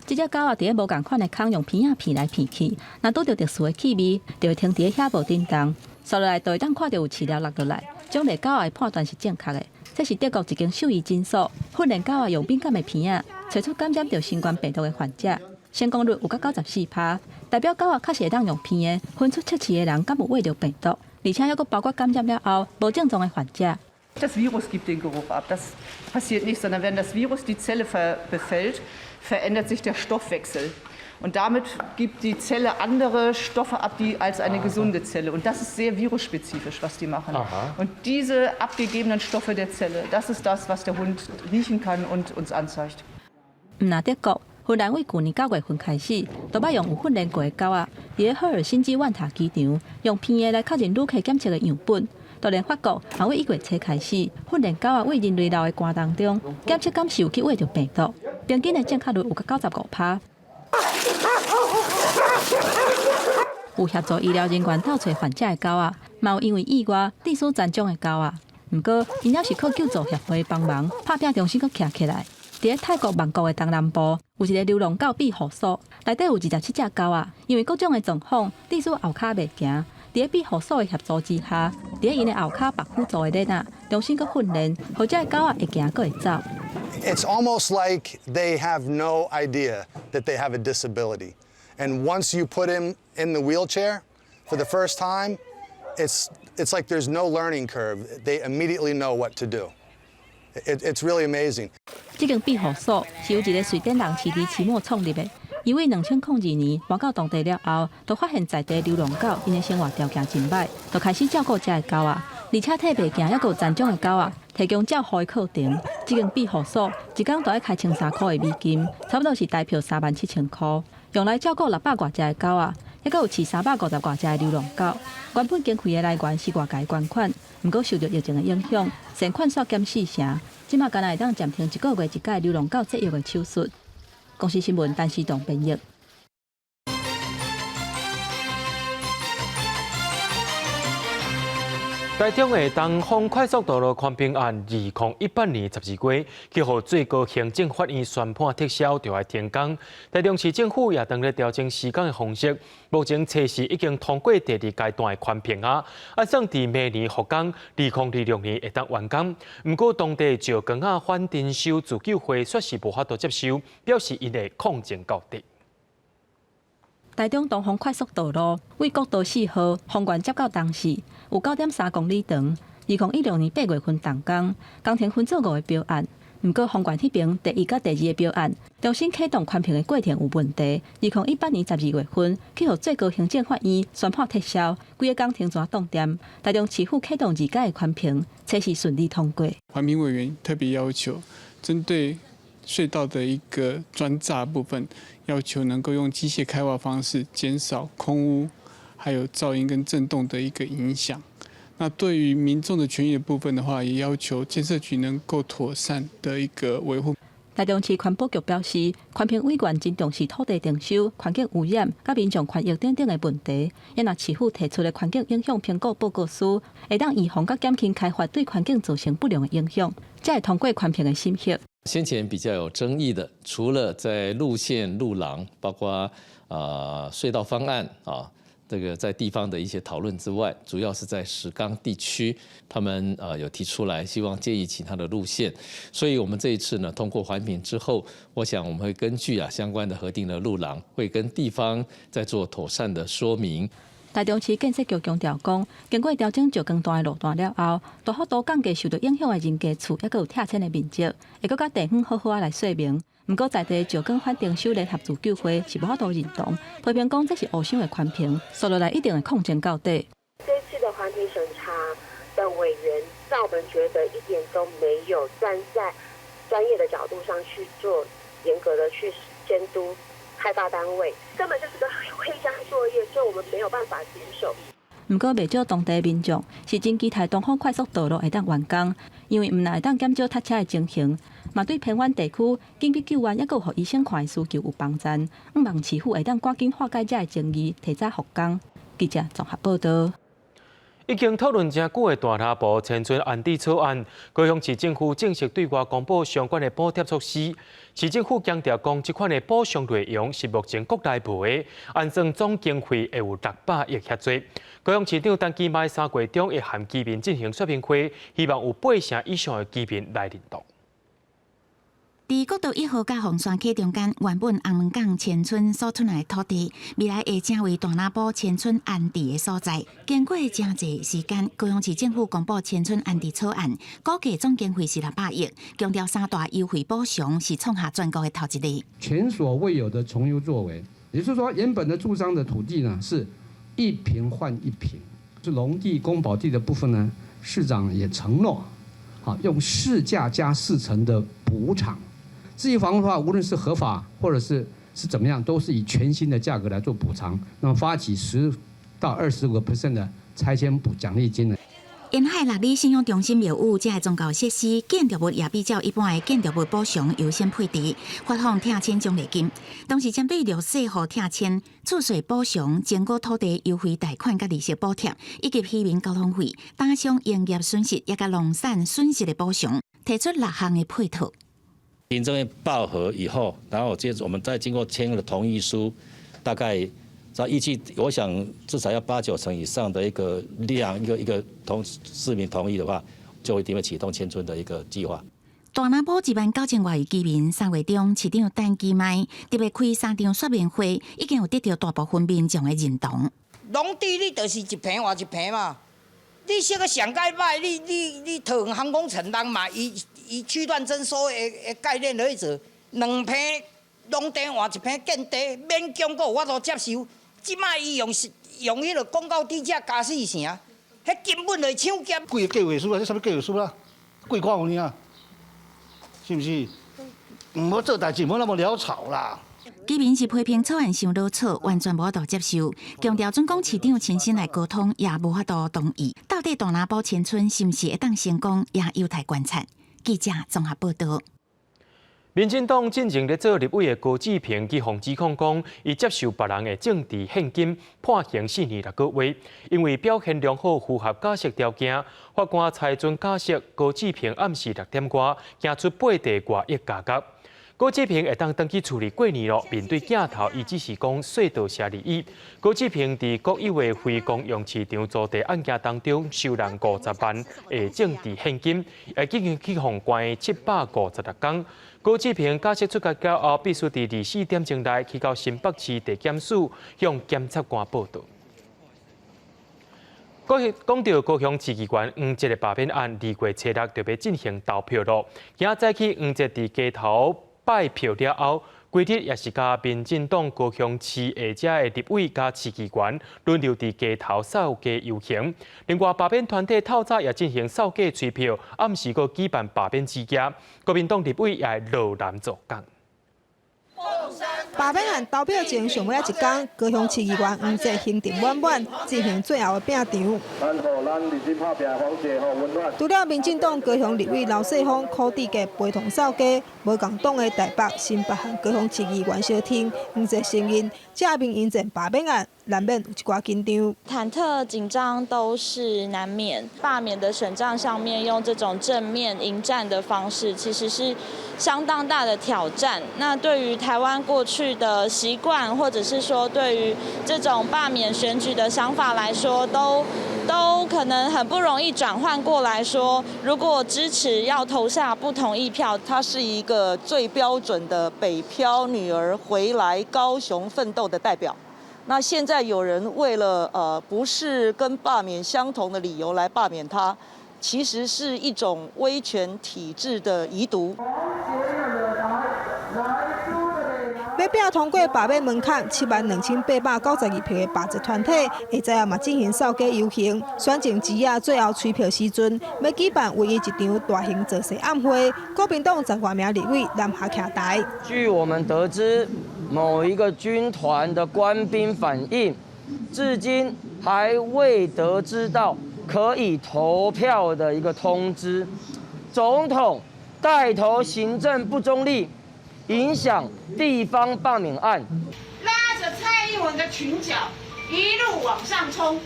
S2: 這隻狗仔，佇咧無仝款的空用鼻仔鼻來鼻去，若拄著特殊的氣味，就會停佇咧遐無振動，紲落來就會當看著有飼料落落來。獎勵狗仔的判斷是正確的。這是德國一間獸醫診所訓練狗仔用敏感的鼻仔，揣出感染著新冠病毒的患者，成功率有到94%，代表狗仔確實會當用鼻的分出測試的人敢有秽著病毒，而且猶閣包括感染了後無症狀的患者。
S10: Das Virus gibt den Geruch ab. Das passiert nicht, sondern wenn das Virus die Zelle befällt, verändert sich der Stoffwechsel. Und damit gibt die Zelle andere Stoffe ab, die als eine gesunde Zelle. Und das ist sehr virusspezifisch, was die machen. Und diese abgegebenen Stoffe der Zelle, das ist das, was der Hund riechen kann und uns anzeigt.
S2: 毋但德國，芬蘭對舊年9月份開始，都捌用有訓練過的狗仔，佇赫爾辛基萬塔機場用鼻的來確認旅客檢測的樣本。就連法國也對1月初開始訓練狗仔對人類留的汗當中檢測敢是有去秽著病毒，平均的正確率有到95%。有協助醫療人員鬥揣患者的狗仔，嘛有因為意外致死殘障的狗仔。毋過，𪜶猶是靠救助協會幫忙，拍拚重新閣徛起來。佇咧泰國曼谷的東南部，有一个流浪狗庇護所，內底有27隻狗仔，因為各種的狀況，致使後跤袂行。佇咧庇護所的協助之下，佇咧𪜶的後跤縛輔助的鏈仔，重新閣訓練，予這个狗仔會行閣會走。
S12: It's almost like they have no idea that they have a disability. And once you put him in the wheelchair for the first time, it's like there's no learning curve. They immediately know what to do. It's really amazing.
S2: 這間庇護所是由一個瑞典人飼佇奇莫創立的。伊對2002年搬到當地了後，就發現在地流浪狗𪜶的生活條件真䆀，就開始照顧這个狗仔，而且替袂行猶閣有殘障的狗仔提供照護的課程。這間庇護所一工都愛開13塊的美金，差不多是台票37,000塊，用來照顧600外隻的狗仔，猶閣有飼350外隻的流浪狗。原本經費的來源是外界捐款，毋過受著疫情的影響，善款煞減四成。這馬干焦會當暫停一個月一改流浪狗節育的手術。公視新聞陳時棟編譯。
S1: 台中的東方快速道路寬頻案，2018年12月，去予最高行政法院宣判撤銷，就愛停工。台中市政府也當咧調整施工的方式，目前測試已經通過第二階段的寬頻啊，按算佇明年復工，2026年會當完工。毋過當地石岡仔反徵收自救會煞是無法度接受，表示𪜶會抗爭到底。
S2: 台中東方快速道路對國道4號豐原接到東勢，有9.3公里長。2016年8月份動工，工程分做五个標案。毋過豐原彼爿第一佮第二个標案重新啟動寬頻的過程有問題。2018年12月份，去予最高行政法院宣判撤銷，規个工程全凍定。台中市府啟動二階的寬頻，測試順利通過。
S13: 環評委員特別要求，針對隧道的一個磚柵部分，要求能夠用機械開挖方式，減少空污，還有噪音跟震動的一個影響。那對於民眾的權益的部分的話，也要求建設局能夠妥善的一個維護。
S2: 台中市環保局表示，環評委員真重視土地徵收、環境污染、佮民眾權益等等的問題。若市府提出的環境影響評估報告書，會當預防佮減輕開發對環境造成不良的影響，才會通過環評的審核。
S14: 先前比較有爭議的，除了在路線路廊，包括隧道方案啊，這個在地方的一些討論之外，主要是在石岡地區，他們有提出來，希望建議其他的路線。所以我們這一次呢，通過環評之後，我想我們會根據相關的核定的路廊，會跟地方再做妥善的說明。
S2: 台中市建設局強調講，經過調整石岡段的路段了後，大幅度降低受著影響的人家厝，猶閣有拆遷的面積，會閣佮地方好好仔來說明。毋過在地石岡反徵收聯合自救會是無法度認同，批評講這是烏想的寬頻，紲落來一定會抗爭到底。
S25: 這次的環評審查的委員，讓我們覺得一點都沒有站在專業的角度上去做嚴格的去監督開發單位，根本就是個黑箱作業，所以我們沒有辦法接受。
S2: 毋過，袂少當地民眾是真期待東方快速道路會當完工，因為毋但會當減少塞車的情形，嘛對偏遠地區緊急救援，猶閣有予醫生看的需求有幫助。向望市府會當趕緊化解這个爭議，提早復工。記者綜合報導。
S1: 已經討論誠久的大林埔遷村安置草案，高雄市政府正式對外公布相關的補貼措施。市政府強調講，這款的補償內容是目前國內無的，按算總經費會有600億遐濟。高雄市長陳其邁3月中會和居民進行說明會，希望有八成以上的居民來認同。
S6: 佇國道1號佮鳳山溪中間，原本紅毛港遷村所出來的土地，未來會成為大林埔遷村安置的所在。經過誠濟時間，高雄市政府公布遷村安置草案，估計總經費是600億，強調三大優惠補償是創下全國的頭一例。
S7: 前所未有的從優作為，也就是說，原本的住商的土地呢，是一坪換一坪，是農地、公保地的部分呢，市長也承諾，好用市價加4成的補償。至於房屋的話，無論是合法或者是怎麼樣，都是以全新的價格來做補償。那麼發起10到25% 的拆遷補獎勵金呢？
S6: 沿海六里信仰中心廟宇這个宗教設施建築物也比較一般的建築物補償優先配置，發放拆遷獎勵金。同時針對弱勢戶拆遷、厝稅補償、全國土地優惠貸款佮利息補貼，以及漁民交通費、打傷營業損失，以及農產損失的補償，提出六項的配套。
S15: 行政院報核以後，然後接着我們再經過簽了同意書，大概在預計，我想至少要八九成以上的一個量，一個同市民同意的話，就一定會啟動遷村的一個計劃。
S6: 大林埔1萬9千外位居民，3月中市長陳其邁特別開三場說明會，已經有得到大部分民眾的認同。
S16: 農地你就是一坪換一坪嘛，你說個上蓋歹，你桃園航空城人嘛，伊區段徵收的概念落去做，兩坪農地換一坪建地，勉強閣有法度接受。這擺伊用是用彼个廣告地價加四成，彼根本就是搶劫。
S17: 規个計劃書啊，這啥物計劃書啦？鬼看有影，是毋是？毋好做代誌，毋好那麼潦草啦。
S6: 居民是批評草案傷潦草，完全無法度接受，強調準講市長親身來溝通，也無法度同意。到底大林埔遷村是毋是會當成功，也有待觀察。記者綜合報道。
S1: 民進黨進前咧做立委的高志平去予指控講，伊接受別人的政治獻金，判刑4年6個月，因為表現良好，符合假釋條件，法官裁准假釋。高志平暗時6點外行出八塊外億價格。高志平會當轉去厝裡過年囉，面對鏡頭，伊只是講說多謝而已。高志平佇國有的非公用市場租地案件當中，收人50萬的政治獻金，已經去予關756工。高志平假釋出獄了後，必須佇24點鐘內去到新北市地檢署向檢察官報到。講到高雄市議員黃捷的罷免案，2月初6就欲進行投票囉。今仔早起黃捷佇街頭拜票了後，規日也是佮民進黨高雄市下遮的立委佮市議員輪流佇街頭掃街遊行。另外，罷免團體透早也進行掃街催票，暗時閣舉辦罷免之夜。國民黨立委也會落南做工。
S18: 罷免案投票前上尾仔一工，高雄市議員黃捷行程滿滿，進行最後的拼場。除了民進黨高雄立委劉世鋒、柯志杰陪同掃街，無仝黨的台北、新北和高雄市議員相挺，黃捷承認正面迎戰罷免案，難免有一寡緊張。
S26: 忐忑、緊張都是難免。罷免的選戰上面，用這種正面迎戰的方式，其實是相當大的挑戰。那對於台灣過去的習慣，或者是說對於這種罷免選舉的想法來說，都可能很不容易轉換過來說，如果支持要投下不同意票，
S27: 她是一個最標準的北漂女兒回來高雄奮鬥的代表。那現在有人為了不是跟罷免相同的理由來罷免她，其實是一種威權體制的遺毒。
S18: 欲拼通過罷免門檻72,892票的罷捷團體，下晝嘛進行掃街遊行，選前之夜最後催票時陣，欲舉辦唯一一場大型造勢暗會。國民黨十外名立委南下徛台。
S28: 據我們得知，某一個軍團的官兵反映，至今還未得知到可以投票的一個通知。總統帶頭行政不中立，影響地方罷免案，
S29: 拉着蔡英文的裙角一路往上衝，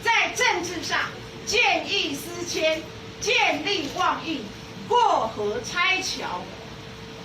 S3: 在政治上見異思遷、見利忘義、過河拆橋，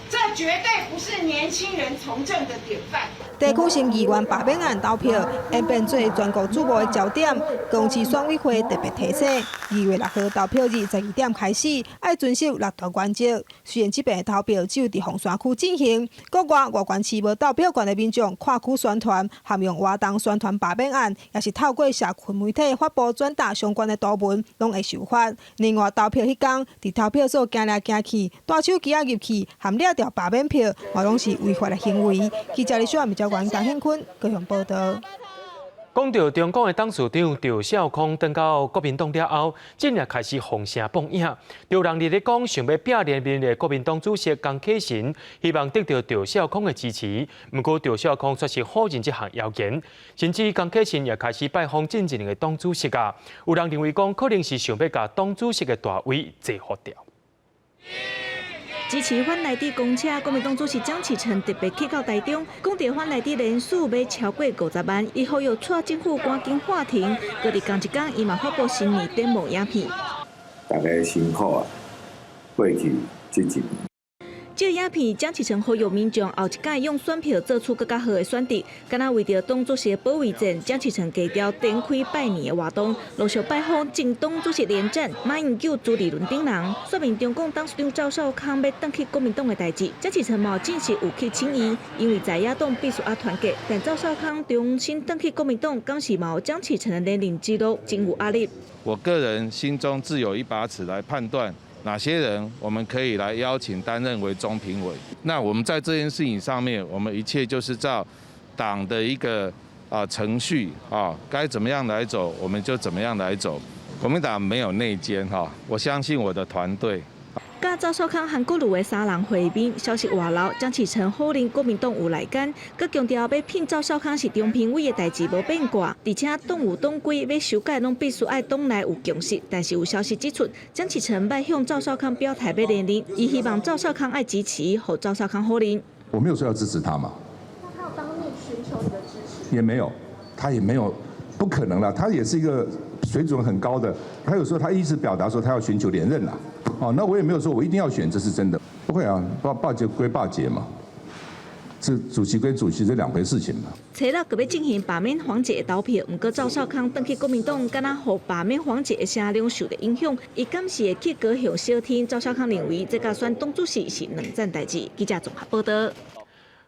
S3: 這絕對不是年輕人從政的典範。
S18: 地區性議員罷免案投票演變做全國矚目的焦點，高雄市選委會特別提醒，2月6號投票日12點開始，愛遵守六大原則。雖然這遍投票只有佇鳳山區進行，國外外縣市無投票權的民眾跨區宣傳，含用活動宣傳罷免案，抑是透過社群媒體發布轉達相關的圖文，攏會受罰。另外投票彼工，佇投票所行來行去，帶手機仔入去，含掠著罷免票，嘛攏是違法的行為。記者李小明、趙江顯坤高雄報導。
S1: 講到中共的董事長趙少康轉到國民黨了後，這日開始風聲放影。有人佇咧講，想欲拼連任的國民黨主席江啟臣，希望得到趙少康的支持。毋過趙少康卻是否認這項謠言，甚至江啟臣也開始拜訪陣營的黨主席啊。有人認為講，可能是想欲共黨主席的大位制服掉。
S11: 支持反萊豬公車，國民黨主席江啟臣特別去到台中，講著反萊豬人數欲超過50萬，伊呼籲蔡政府趕緊喊停。閣佇仝一工，伊嘛發布新年展望影片。
S19: 大家辛苦啊，過去這一年。
S11: 這個影片，江啟臣呼籲民眾後一擺用選票做出閣較好的選擇。敢若為著黨主席保衛戰，江啟臣低調展開拜年的活動，陸續拜訪前黨主席連戰、馬英九、朱立倫等人，說明中共董事長趙少康欲轉去國民黨的代誌。江啟臣嘛證實有去請伊，因為在野黨必須愛團結。但趙少康重新轉去國民黨，敢是嘛有江啟臣的連任之路真有壓力。
S20: 我個人心中自有一把尺來判斷。哪些人我們可以來邀請擔任為中評委？那我們在這件事情上面，我們一切就是照黨的一個程序啊，該怎麼樣來走，我們就怎麼樣來走。國民黨沒有內奸哈，我相信我的團隊。
S11: 佮趙少康、韓國瑜的三人會面，消息外流，江啟臣否認國民黨有內奸，閣強調欲聘趙少康是中評委的代誌無變卦，而且黨有黨規欲修改攏必須愛黨內有共識。但是有消息指出，江啟臣欲向趙少康表態欲連任，伊希望趙少康愛支持，予趙少康否認。
S25: 我沒有說要支持他嘛。
S21: 那他有當面尋求你的支持？
S25: 也沒有，他也沒有，不可能啦。他也是一個水準很高的，他有時候他一直表達說他要尋求連任啦。哦，那我也沒有說我一定要選，這是真的。不會啊，罷節歸罷節嘛，這主席歸主席，這兩回事情嘛。
S11: 初六閣欲進行罷免環節的投票，毋過趙少康轉去國民黨，敢若予罷免環節的聲量受著影響。伊敢是會去高雄相挺？趙少康認為，這佮選黨主席是兩件代誌。記者綜合報導。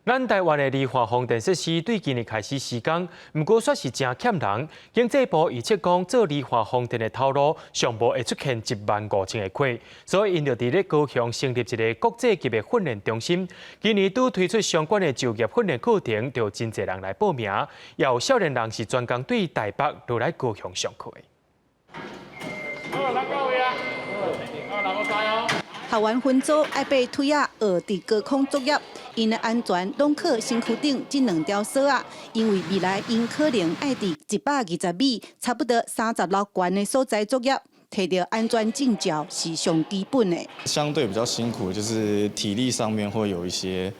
S1: 咱台灣的離岸風電設施對今年開始施工，毋過煞是誠欠人。經濟部預測講，做離岸風電的頭路上無會出現1萬5千个缺，所以𪜶就佇咧高雄成立一个國際級的訓練中心。今年拄推出相關的就業訓練課程，就真濟人來報名，也有少年人是專工對台北落來高雄上課的。
S26: 好，來各位啊，好，來我加油。
S27: 學員分組愛爬梯仔，學佇高空作業，𪜶的安全攏靠身軀頂這兩條索仔，因為未來𪜶可能愛佇120米，差不多30樓懸的所在作業，提著安全證照是上基本的。
S28: 相對比較辛苦，就是體力上面會有一些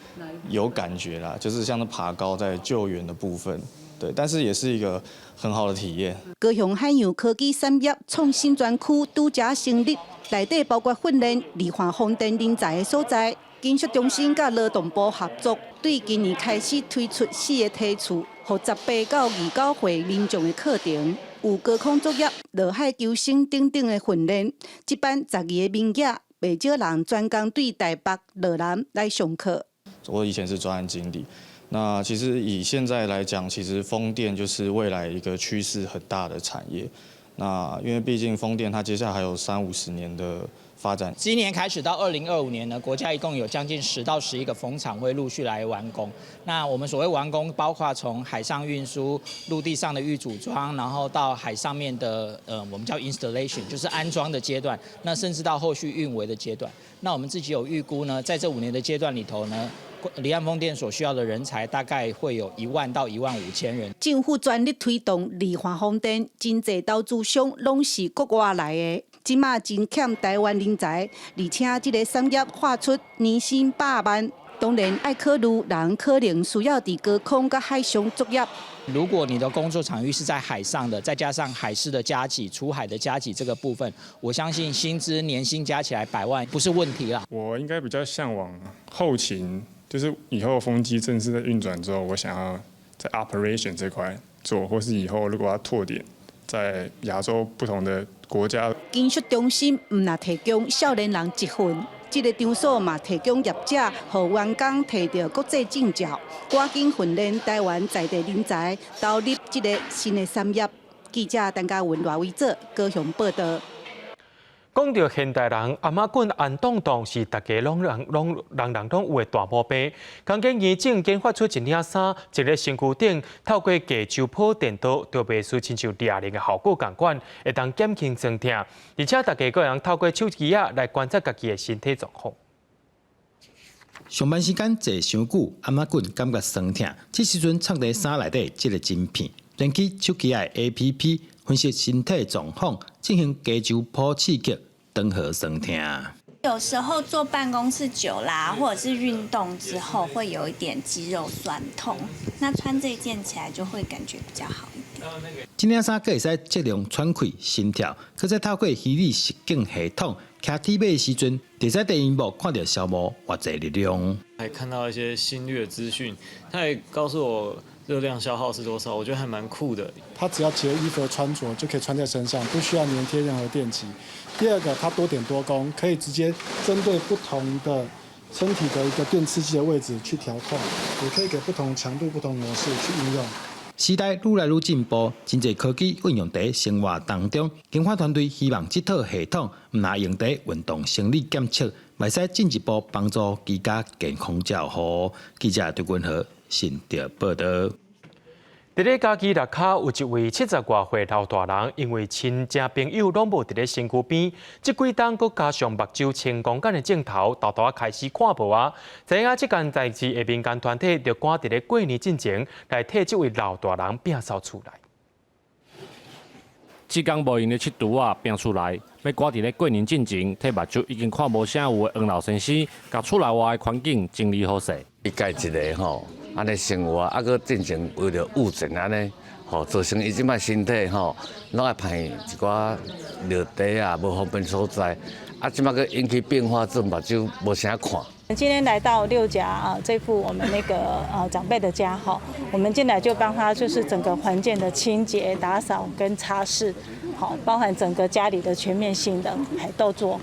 S28: 有感覺啦，就是像是爬高在救援的部分，對，但是也是一個很好的體驗。
S27: 高雄海洋科技產業創新專區拄才成立。內底包括訓練離岸風電人才的所在，技術中心佮勞動部合作，對今年開始推出四个梯次，予18到29歲民眾的課程，有高空作業、落海求生等等的訓練。這班12个名額，袂少人專工對台北、羅南來上課。
S28: 我以前是專案經理，那其實以現在來講，其實風電就是未來一個趨勢很大的產業。那因為畢竟風電它接下來還有三五十年的發展。
S22: 今年開始到2025年呢，國家一共有將近10到11個風場會陸續來完工。那我們所謂完工，包括從海上運輸、陸地上的預組裝，然後到海上面的我們叫 installation，就是安裝的階段。那甚至到後續運維的階段。那我們自己有預估呢，在這5年的階段裡頭呢，離岸風電所需要的人才大概會有1萬到1萬5千人。
S27: 政府全力推動離岸風電，真濟投資商攏是國外來的，這馬真欠台灣人才，而且這个產業喊出年薪百萬，
S4: 當然愛考慮人可能需要佇高空佮海上作業。
S22: 如果你的工作場域是在海上的，再加上海事的加給、出海的加給這個部分，我相信薪資年薪加起來百萬不是問題啦。
S5: 我應該比較嚮往後勤，就是以後風機正式在運轉之後，我想要在 operation 這塊做，或是以後如果要拓點在亞洲不同的國家。
S4: 技術中心毋但提供少年人集訓，這个場所嘛提供業者，予員工提著國際證照，趕緊訓練台灣在地人才，投入這个新的產業。記者陳嘉文、賴維哲高雄報道。
S1: 講著現代人，頷仔骨紅當當是大家攏人攏人人攏有的大毛病。工研院正研發出一領衫，佇咧身軀頂透過低周波電導，就袂輸親像掠人的效果仝款，會當減輕酸痛。而且大家閣會當透過手機仔來觀察家己的身體狀況。
S8: 上班時間坐傷久，頷仔骨感覺酸痛，這時陣插佇衫內底這个晶片，連起手機仔的 APP 分析身體狀況，進行低周波刺激，緩和酸痛。
S9: 有時候坐辦公室久啦，或者是運動之後，會有一點肌肉痠痛。那穿這件起來就會感覺比較好一點。
S8: 這領衫閣會使測量喘氣、心跳，閣再透過虛擬實境系統，騎鐵馬的時陣，會使佇螢幕看著消耗偌濟力量。
S10: 還看到一些心率的資訊，他也告訴我熱量消耗是多少，我覺得還蠻酷的。
S12: 它只要結合衣服的穿着就可以穿在身上，不需要粘貼任何電極。第二個，它多點多功，可以直接針對不同的身體的一個電刺激的位置去調控，也可以給不同強度、不同模式去應用。
S8: 時代愈來愈進步，真濟科技運用佇生活當中。研發團隊希望這套系統毋但用佇運動生理檢測，嘛會使進一步幫助居家健康照護。記者張君和新竹報道。
S1: 佇咧嘉義蚋卡有一位七十外歲老大人，因為親戚朋友攏無佇咧身軀邊，這幾冬閣加上目睭青光眼的症頭，沓沓仔開始看無啊。知影這件代誌的民間團體就趕佇咧過年進前來替這位老大人摒掃厝內。
S23: 這工無閒的佚佗仔摒厝內，欲趕佇咧過年進前，替目睭已經看無啥有的黃老先生，共厝內外的環境整理好勢。
S24: 伊家一个吼，按呢生活，啊，閣進前為著誤診按呢，吼，造成伊這擺身體吼，攏愛排一寡尿袋啊，無方便所在，啊，這擺閣引起變化，做目睭無啥看。
S29: 今天來到六甲啊，這戶我們那個長輩的家哈，我們進來就幫他就是整個環境的清潔、打掃跟擦拭，好，包含整個家裡的全面性的，還都做。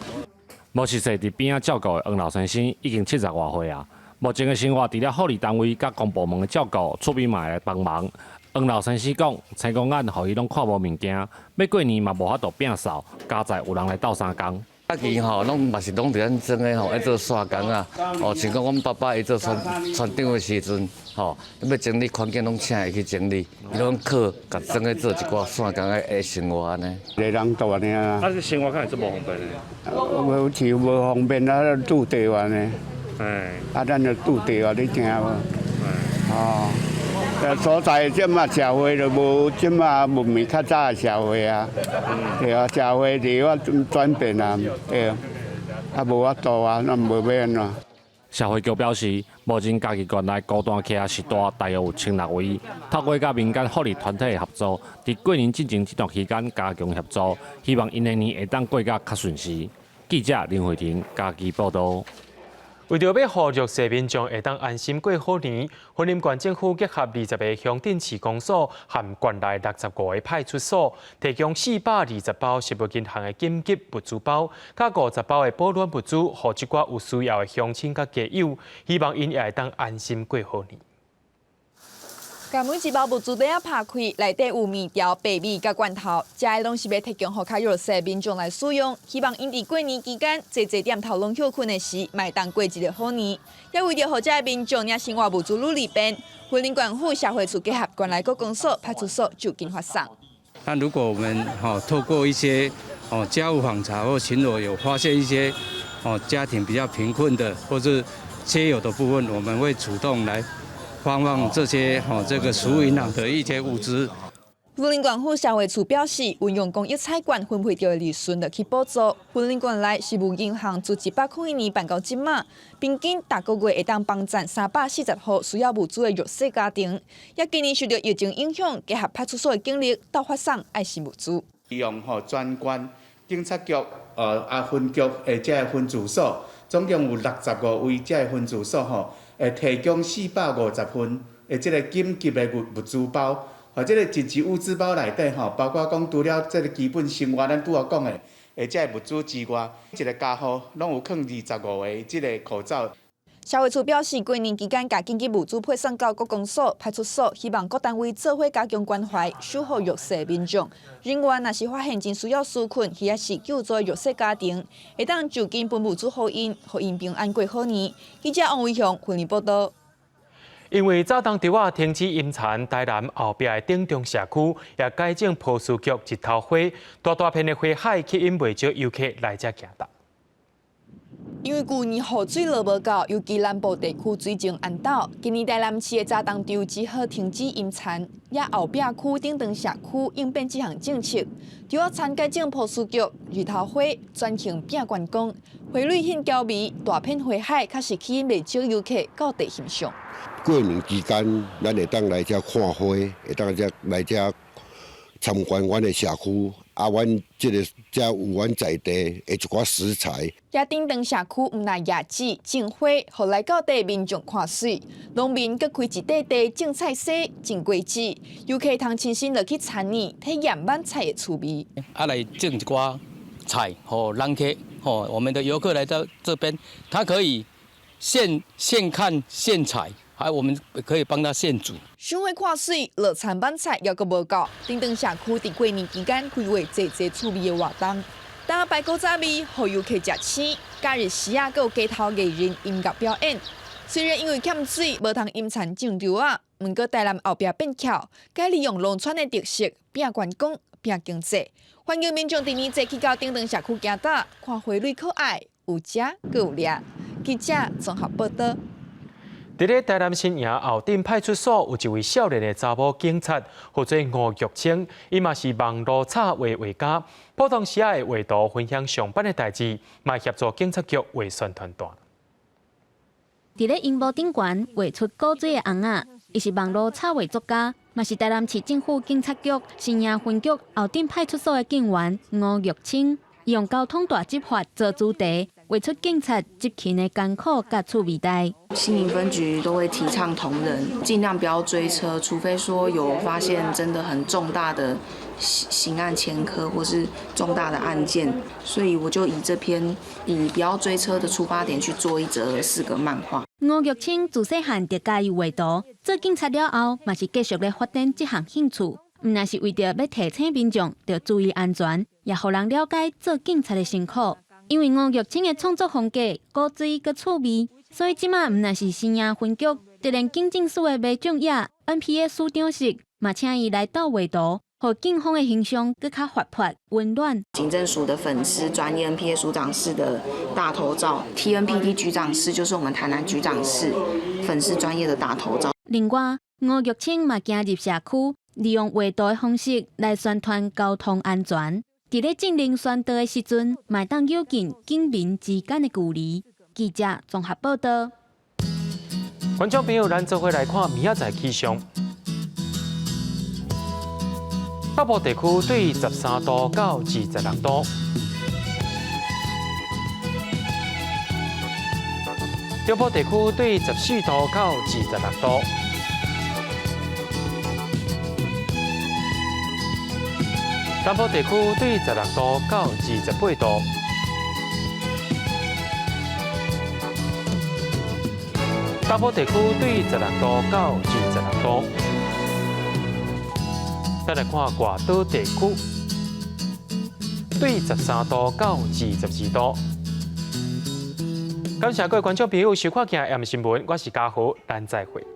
S23: 無熟似佇邊仔照顧的黃老先生已經七十外歲啊。目前的生活除了福利單位佮公部門的照顧，厝邊嘛會來幫忙。黃老先生講，青光眼予伊攏看無物件，欲過年嘛無法度摒掃，佳哉有人來鬥相共。
S24: 早期吼，攏嘛是攏佇咱庄的吼，愛做散工啊。哦，像講阮爸爸伊做船船長的時陣，吼，欲整理環境攏請伊去整理，伊攏靠共莊的做一寡散工的生活按呢。
S30: 一个人住按呢啊。
S23: 啊，這生活敢會足無方便的？
S30: 無是無方便啊，住地按呢。啊，咱就住地啊，你聽無？哦，所在這馬社會就無這馬文明較早的社會啊，對啊，社會就我轉變啊，對啊，啊無法度啊，那無欲按怎。
S23: 社會局表示，目前嘉義縣內孤單徛序大大約有千六位，透過佮民間福利團體的合作，佇過年進前這段期間加強協助，希望𪜶的年會當過甲較順遂。記者林慧婷嘉義報道。
S1: 為著欲予弱勢民眾會當安心過好年，雲林縣政府結合20個鄉鎮市公所和縣內65個派出所，提供420包食物銀行的緊急物資包，佮50包的保暖物資，予這寡有需要的鄉親佮家友，希望𪜶也會當安心過好年。
S31: 共每一包物資都要拍開，內底有麵條、白米佮罐頭，這个攏是欲提供予較弱勢民眾來使用。希望𪜶佇過年期間，坐坐店頭攏歇睏的時，嘛會當過一个好年。也為著予這个民眾領生活物資愈利便，雲林縣府社會處結合縣內各公所、派出所就近發送。
S32: 那如果我們透過一些家務訪查或巡邏，有發現一些家庭比較貧困的或是缺有的部分，我們會主動來發放這些這個食物銀行的一些物資。
S31: 雲林縣府社會處表示，運用公益彩券分配著的利潤來去補助。雲林縣內食物銀行自101年辦到這馬，平均逐個月會當幫贊340戶需要物資的弱勢家庭。也今年受著疫情影響，結合派出所的警力，鬥發送愛心物資。
S2: 利用吼全縣警察局、分局的這个分駐所，總共有65位這个分駐所吼，會提供450份的這个緊急的物資包。吼，這个緊急物資包內底吼，包括講除了這个基本生活咱拄仔講的，的這个物資之外，一个家戶攏有囥25个這个口罩。
S31: 社會處表示，過年期間共緊急物資配送到各公所、派出所，希望各單位做伙加強關懷，守護弱勢民眾。人員若是發現真需要紓困，或者是救助弱勢家庭，會當就近分物資予𪜶，予𪜶平安過好年。記者王維雄雲林報導。
S1: 因為早冬稻仔停止淹田，台南後壁的頂中社區也改種波斯菊、日頭花，大大片的花海吸引袂少遊客來遮行踏。
S31: 因為舊年雨水落無夠，尤其南部地區水情淹沓。今年台南市的早冬稻只好停止淹田，也後壁區頂長社區應變這項政策，稻仔田改種波斯菊、日頭花，轉型變觀光，花蕊很嬌美，大片花海確實吸引袂少遊客到地欣賞。
S3: 過年期間，咱會當來遮看花，會當遮來遮參觀阮的社區。啊，阮這個遮有阮在地的一寡食材。
S31: 也頂長社區毋但椰子種花，予來到地民眾看媠。農民閣開一塊地種菜薒、種果子，遊客通親身落去參與，體驗挽菜的趣味。
S6: 啊，來種一寡菜，予人客，吼，我們的遊客來到這邊，他可以現看現採。還我們可以幫他現煮。
S31: 賞花看媠，樂田挽菜猶閣無夠。頂長社區佇過年期間規劃濟濟趣味的活動，擔擺古早味，予遊客食青。假日時啊，閣有街頭藝人音樂表演。雖然因為欠水，無通淹田種稻仔，毋過台南後壁變巧，改利用農村的特色，拼觀光、拼經濟。歡迎民眾佇年節去到頂長社區行踏，看花蕊可愛，有食閣有掠。記者綜合報導。
S1: 佇咧台南新營後鎮派出所有一位少年的查某警察，號做吳玉清，伊嘛是網路插畫畫家，普通時仔會畫圖分享上班的代誌，嘛協助警察局畫宣傳單。
S7: 佇咧螢幕頂懸畫出古錐的尪仔，伊是網路插畫作家，嘛是台南市政府警察局新營分局後鎮派出所的警員吳玉清，伊用交通大執法做主題。畫出警察執勤的艱苦佮趣味代。
S13: 新營分局都會提倡同仁盡量不要追車，除非說有發現真的很重大的刑案前科或是重大的案件，所以我就以這篇以不要追車的出發點去做一則四格漫畫。
S7: 吳玉清自細漢就佮意畫圖，做警察了後，嘛是繼續咧發展這項興趣。毋但是為著欲提醒民眾著注意安全，也予人了解做警察的辛苦。因為吳玉清的創作風格古錐閣趣味，所以這馬毋但是新營分局，就連警政署的馬俊雅 NPA 署長室嘛，請伊來鬥畫圖，予警方的形象閣較活潑溫暖。
S13: 警政署的粉絲專頁 NPA 署長室的大頭照，TNPD 局長室就是我們台南局長室粉絲專頁的大頭照。
S7: 另外，吳玉清嘛行入社區，利用畫圖的方式來宣傳交通安全。佇咧進行宣導的時陣，嘛會當拉近警民之間的距離。記者綜合報導。
S1: 觀眾朋友，咱做伙來看明仔載氣象。北部地區對13度到26度，中部地區對14度到26度。南部地區對16度到28度，東部地區對16度到26度。再來看外島地區，對13度到22度。感謝各位觀眾朋友收看今日 M 新聞，我是嘉豪，咱再會。